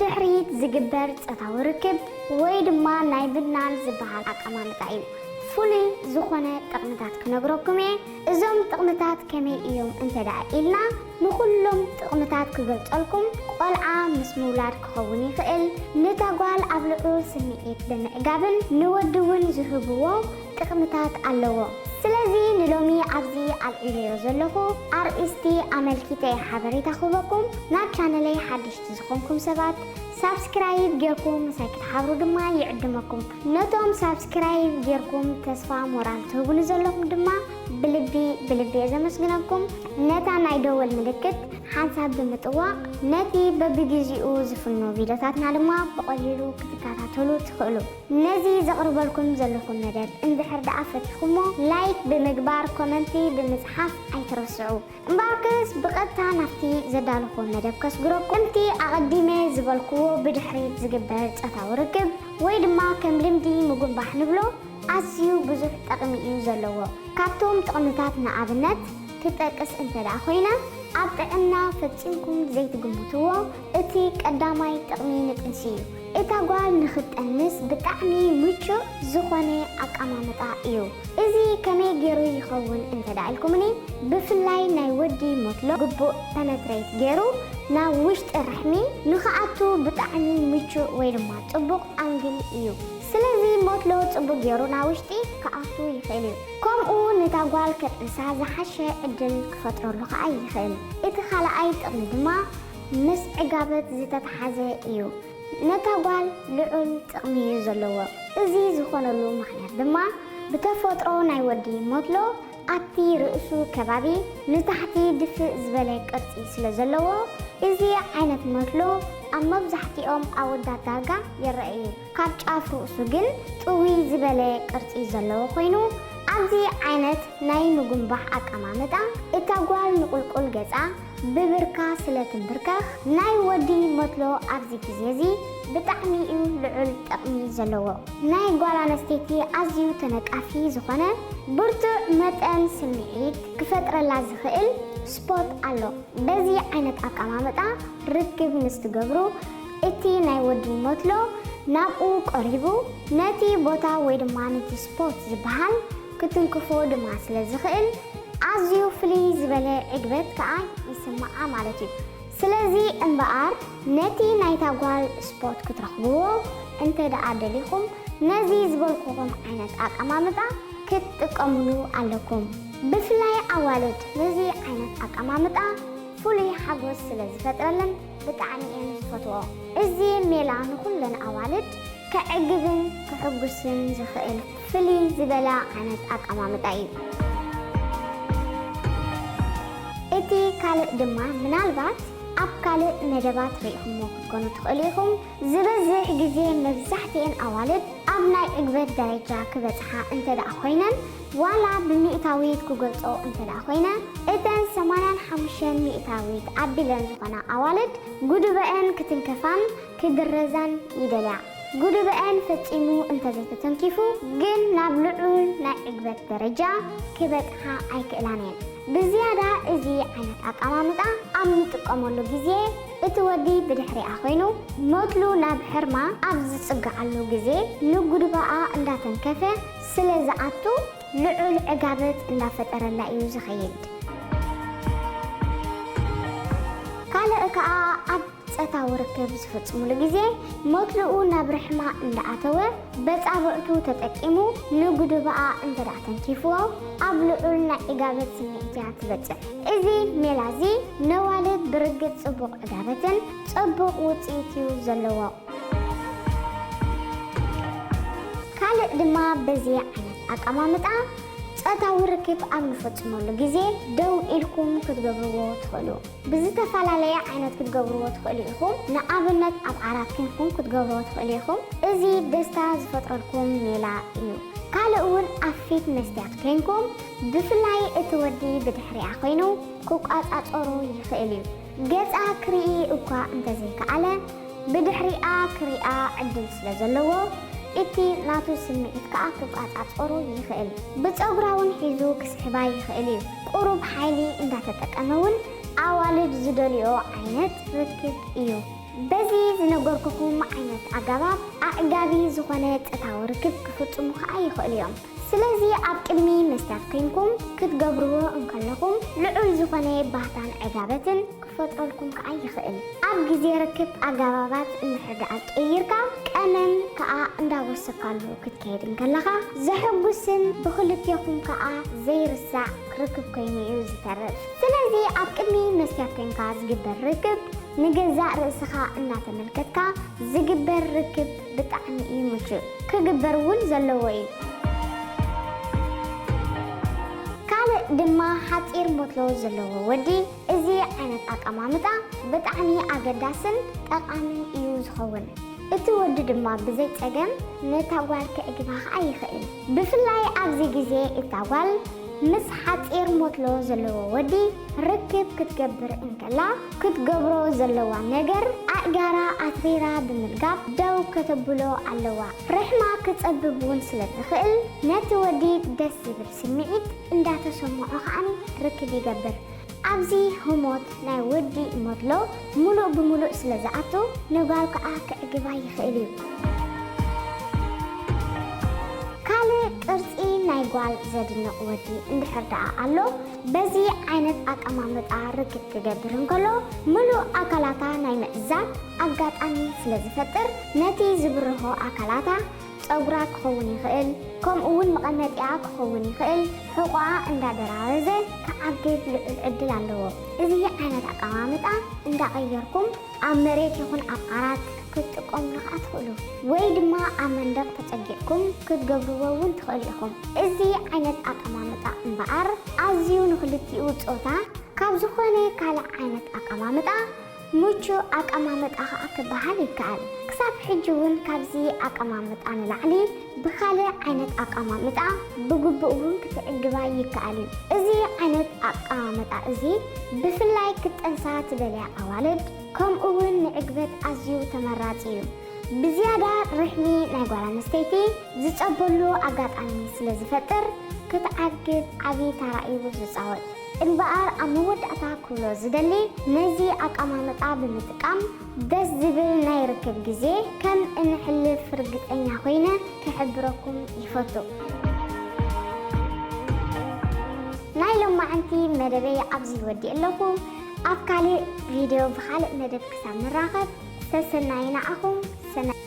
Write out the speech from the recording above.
ድሕሪት ዝግበር ጾታዊ ርክብ ወይ ድማ ናይ ምድናን ዝበሃል ኣቀማምጣ እዩ። ፍሉይ ዝኾነ ጥቕምታት ክነግረኩም እየ። እዞም ጥቕምታት ከመይ እዮም እንተ ደኣ ኢልና፣ ንኹሎም ጥቕምታት ክገልጸልኩም፣ ቆልዓ ምስ ምውላድ ክኸውን ይኽእል፣ ነታ ጓል ኣብ ልዑል ስምዒት ብምዕጋብን ንወዲ እውን ዝህብዎ ጥቕምታት ኣለዎ። ስለዚ ንሎሚ ኣብዚ ኣልዒለዮ ዘለኹ ኣርእስቲ ኣመልኪተ ሓበሬታ ክህበኩም። ናብ ቻነለይ ሓደሽቲ ዝኾንኩም ሰባት ሳብስክራይብ ጌርኩም ምሳይ ክትሓብሩ ድማ ይዕድመኩም። ነቶም ሳብስክራይብ ጌርኩም ተስፋ ሞራል ትህቡኒ ዘለኹም ድማ ብልቢ ብልቢ እየ ዘመስግነኩም። ነታ ናይ ደወል ምልክት ሓንሳብ ብምጥዋቕ ነቲ በብግዜኡ ዝፍኖ ቪድዮታትና ድማ ብቐሊሉ ክትከታተሉ ትኽእሉ። ነዚ ዘቕርበልኩም ዘለኹ መደብ እንድሕር ደኣ ፈቲኹሞ፣ ላይክ ብምግባር፣ ኮመንቲ ብምጽሓፍ ኣይትረስዑ። እምበኣርከስ ብቐጥታ ናብቲ ዘዳለኹዎ መደብ ከስግረኩም። ከምቲ ኣቐዲመ ዝበልኩዎ፣ ብድሕሪት ዝግበር ጾታዊ ርክብ ወይ ድማ ከም ልምዲ ምጉንባሕ ንብሎ ኣዝዩ ብዙሕ ጠቕሚ እዩ ዘለዎ። ካብቶም ጥቕምታት ንኣብነት ክጠቅስ እንተ ደኣ ኮይነ፣ ኣብ ጥዕና ፈጺምኩም ዘይትግምትዎ እቲ ቀዳማይ ጥቕሚ ንጥንሲ እዩ። እታ ጓል ንኽትጠንስ ብጣዕሚ ምቹእ ዝኾነ ኣቀማምጣ እዩ። እዚ ከመይ ገይሩ ይኸውን እንተ ደኣ ኢልኩምኒ፣ ብፍላይ ናይ ወዲ ሞትሎ ግቡእ ፐነትሬት ገይሩ ናብ ውሽጢ ርሕሚ ንኽኣቱ ብጣዕሚ ምቹእ ወይ ድማ ጽቡቕ ኣንግል እዩ። ስለዚ ሞትሎ ጽቡቕ ገይሩ ናብ ውሽጢ ክኣቱ ይኽእል እዩ። ከምኡ ነታ ጓል ከጥንሳ ዝሓሸ ዕድል ክፈጥረሉ ከኣ ይኽእል። እቲ ካልኣይ ጥቕሚ ድማ ምስ ዕጋበት ዝተተሓዘ እዩ። ነታ ጓል ልዑል ጥቕሚ እዩ ዘለዎ። እዚ ዝኾነሉ ምኽንያት ድማ ብተፈጥሮ ናይ ወዲ ሞትሎ ኣብቲ ርእሱ ከባቢ ንታሕቲ ድፍእ ዝበለ ቅርጺ ስለ ዘለዎ፣ እዚ ዓይነት ሞትሎ ኣብ መብዛሕትኦም ኣወዳት ዳርጋ ይረአ እዩ። ካብ ጫፍ ርእሱ ግን ጥውይ ዝበለ ቅርጺ ዘለዎ ኮይኑ፣ ኣብዚ ዓይነት ናይ ምጉንባሕ ኣቀማምጣ እታ ጓል ንቁልቁል ገጻ ብብርካ ስለ ትንብርከኽ፣ ናይ ወዲ ሞትሎ ኣብዚ ግዜ እዚ ብጣዕሚ እዩ ልዑል ጥቕሚ ዘለዎ። ናይ ጓል ኣነስተይቲ ኣዝዩ ተነቃፊ ዝኾነ ብርቱዕ መጠን ስምዒት ክፈጥረላ ዝኽእል ስፖት ኣሎ። በዚ ዓይነት ኣቀማምጣ ርክብ ምስ ትገብሩ፣ እቲ ናይ ወዲ ሞትሎ ናብኡ ቀሪቡ ነቲ ቦታ ወይ ድማ ነቲ ስፖት ዝበሃል ክትንክፎ ድማ ስለ ዝኽእል፣ ኣዝዩ ፍልይ ዝበለ ዕግበት ከኣ ይስምዓ ማለት እዩ። ስለዚ እምበኣር፣ ነቲ ናይታ ጓል ስፖት ክትረኽብዎ እንተ ደኣ ደሊኹም፣ ነዚ ዝበልኩኹም ዓይነት ኣቀማምጣ ክትጥቀምሉ ኣለኩም። ብፍላይ ኣዋልድ ነዚ ዓይነት ኣቀማምጣ ፍሉይ ሓጎስ ስለ ዝፈጥረለን ብጣዕሚ እየን ዝፈትዎ። እዚ ሜላ ንኹለን ኣዋልድ ከዕግብን ከሕጉስን ዝኽእል ፍልይ ዝበለ ዓይነት ኣቀማምጣ እዩ። እቲ ካልእ ድማ ምናልባት ኣብ ካልእ መደባት ርኢኹሞ ክትኮኑ ትኽእሉ ኢኹም። ዝበዝሕ ግዜ መብዛሕትኤን ኣዋልድ ኣብ ናይ ዕግበት ደረጃ ክበጽሓ እንተ ደኣ ኮይነን፣ ዋላ ብሚእታዊት ክገልጾ እንተ ደኣ ኮይነ፣ እተን ሰማንያን ሓሙሽተን ሚእታዊት ኣቢለን ዝኾና ኣዋልድ ጉድበአን ክትንከፋን ክድረዛን ይደልያ። ጉድበአን ፈጺሙ እንተ ዘይተተንኪፉ ግን ናብ ልዑል ናይ ዕግበት ደረጃ ክበጽሓ ኣይክእላን እየን። ብዝያዳ እዚ ዓይነት ኣቀማምጣ ኣብ ንጥቀመሉ ግዜ፣ እቲ ወዲ ብድሕሪኣ ኮይኑ ሞትሉ ናብ ሕርማ ኣብ ዝጽግዓሉ ግዜ፣ ንጉድባኣ እንዳተንከፈ ስለ ዝኣቱ፣ ልዑል ዕጋበት እንዳፈጠረላ እዩ ዝኸይድ። ካልእ ከኣ ኣብ ጸታዊ ርክብ ዝፍጽሙሉ ግዜ፣ ሞትልኡ ናብ ርሕማ እንዳኣተወ፣ በጻብዕቱ ተጠቂሙ ንጉድባኣ እንተ ደኣ ተንኪፍዎ፣ ኣብ ልዑል ናይ ዕጋበት ስምዒት እያ ትበጽሕ። እዚ ሜላ እዚ ነዋልድ ብርግጽ ጽቡቕ ዕጋበትን ጽቡቕ ውጽኢት እዩ ዘለዎ። ካልእ ድማ በዚ ዓይነት ኣቀማምጣ ጾታዊ ርክብ ኣብ ንፍጽመሉ ግዜ ደው ኢልኩም ክትገብርዎ ትኽእሉ። ብዝተፈላለየ ዓይነት ክትገብርዎ ትኽእሉ ኢኹም። ንኣብነት ኣብ ዓራት ኬንኩም ክትገብርዎ ትኽእሉ ኢኹም። እዚ ደስታ ዝፈጥረልኩም ሜላ እዩ። ካልእ እውን ኣብ ፊት መስትያት ኬንኩም፣ ብፍላይ እቲ ወዲ ብድሕሪኣ ኮይኑ ክቋጻጸሮ ይኽእል እዩ። ገጻ ክርኢ እኳ እንተዘይከኣለ፣ ብድሕሪኣ ክሪኣ ዕድል ስለ ዘለዎ፣ እቲ ናቱ ስምዒት ከኣ ክቋጻጸሩ ይኽእል። ብጸጉራ እውን ሒዙ ክስሕባ ይኽእል እዩ። ቁሩብ ሓይሊ እንዳተጠቀመ እውን ኣዋልድ ዝደልዮ ዓይነት ርክብ እዩ። በዚ ዝነገርኩኹም ዓይነት ኣገባብ ኣዕጋቢ ዝኾነ ጾታዊ ርክብ ክፍጽሙ ከኣ ይኽእሉ እዮም። ስለዚ ኣብ ቅድሚ መስትያት ኮይንኩም ክትገብርዎ እንከለኹም ልዑል ዝኾነ ባህታን ዕጋበትን ክፈጥረልኩም ከኣ ይኽእል። ኣብ ግዜ ርክብ ኣገባባት እንድሕር ደኣ ቀይርካ ቀመም ከኣ እንዳወሰካሉ ክትከይድ እንከለኻ ዘሐጉስን ብኽልቴኹም ከኣ ዘይርሳዕ ርክብ ኮይኑ እዩ ዝተርፍ። ስለዚ ኣብ ቅድሚ መስትያት ኮይንካ ዝግበር ርክብ ንገዛእ ርእስኻ እናተመልከትካ ዝግበር ርክብ ብጣዕሚ እዩ ምቹእ ክግበር እውን ዘለዎ እዩ። ካልእ ድማ ሓጺር ሞትሎ ዘለዎ ወዲ እዚ ዓይነት ኣቀማምጣ ብጣዕሚ ኣገዳስን ጠቓምን እዩ ዝኸውን። እቲ ወዲ ድማ ብዘይ ጸገም ነታ ጓል ክዕግባ ኸኣ ይኽእል። ብፍላይ ኣብዚ ግዜ እታ ጓል ምስ ሓጺር ሞትሎ ዘለዎ ወዲ ርክብ ክትገብር እንከላ ክትገብሮ ዘለዋ ነገር ኣእጋራ ኣትሪራ ብምልጋብ ደው ከተብሎ ኣለዋ። ርሕማ ክጸብብ እውን ስለ ዝኽእል ነቲ ወዲ ደስ ዝብል ስምዒት እንዳተሰምዖ ኸኣ ርክብ ይገብር። ኣብዚ ህሞት ናይ ወዲ ሞትሎ ምሉእ ብምሉእ ስለ ዝኣቱ ንጓል ከኣ ክዕግባ ይኽእል እዩ። ካልእ ቅርጺ ናይ ጓል ዘድንቕ ወዲ እንድሕር ደኣ ኣሎ በዚ ዓይነት ኣቀማምጣ ርክብ ክገብር እንከሎ ምሉእ ኣካላታ ናይ ምዕዛብ ኣጋጣሚ ስለ ዝፈጥር ነቲ ዝብርሆ ኣካላታ ጸጉራ ክኸውን ይኽእል፣ ከምኡ እውን መቐመጢኣ ክኸውን ይኽእል፣ ሕቖኣ እንዳደራረዘ ክዓግብ ልዑል ዕድል ኣለዎ። እዚ ዓይነት ኣቀማምጣ እንዳቐየርኩም ኣብ መሬት ይኹን ኣብ ዓራት ክትጥቀሙሉ ከኣ ትኽእሉ ወይ ድማ ኣብ መንደቕ ተጸጊዕኩም ክትገብርዎ እውን ትኽእሉ ኢኹም። እዚ ዓይነት ኣቀማምጣ እምበኣር ኣዝዩ ንኽልቲኡ ጾታ ካብ ዝኾነ ካልእ ዓይነት ኣቀማምጣ ምቹእ ኣቀማምጣ ከኣ ክበሃል ይከኣል። ክሳብ ሕጂ እውን ካብዚ ኣቀማምጣ ንላዕሊ ብኻልእ ዓይነት ኣቀማምጣ ብግቡእ እውን ክትዕግባ ይከኣል እዩ። እዚ ዓይነት ኣቀማምጣ እዚ ብፍላይ ክትጠንሳ ትደልያ ኣዋልድ ከምኡ እውን ንዕግበት ኣዝዩ ተመራጺ እዩ። ብዝያዳ ርሕሚ ናይ ጓል ኣንስተይቲ ዝጸበሉ ኣጋጣሚ ስለ ዝፈጥር ክትዓግብ ዓቢ ተራ እዩ ዝጻወት። እምበኣር ኣብ መወዳእታ ክብሎ ዝደሊ ነዚ ኣቀማምጣ ብምጥቃም ደስ ዝብል ናይ ርክብ ግዜ ከም እንሕልፍ ርግጸኛ ኮይነ ክሕብረኩም ይፈቱ። ናይ ሎማዓንቲ መደበይ ኣብዚ ወዲእ ኣለኹ። ኣብ ካልእ ቪድዮ ብኻልእ መደብ ክሳብ ንራኸብ ሰሰናዩ ንዓኹም ሰናይ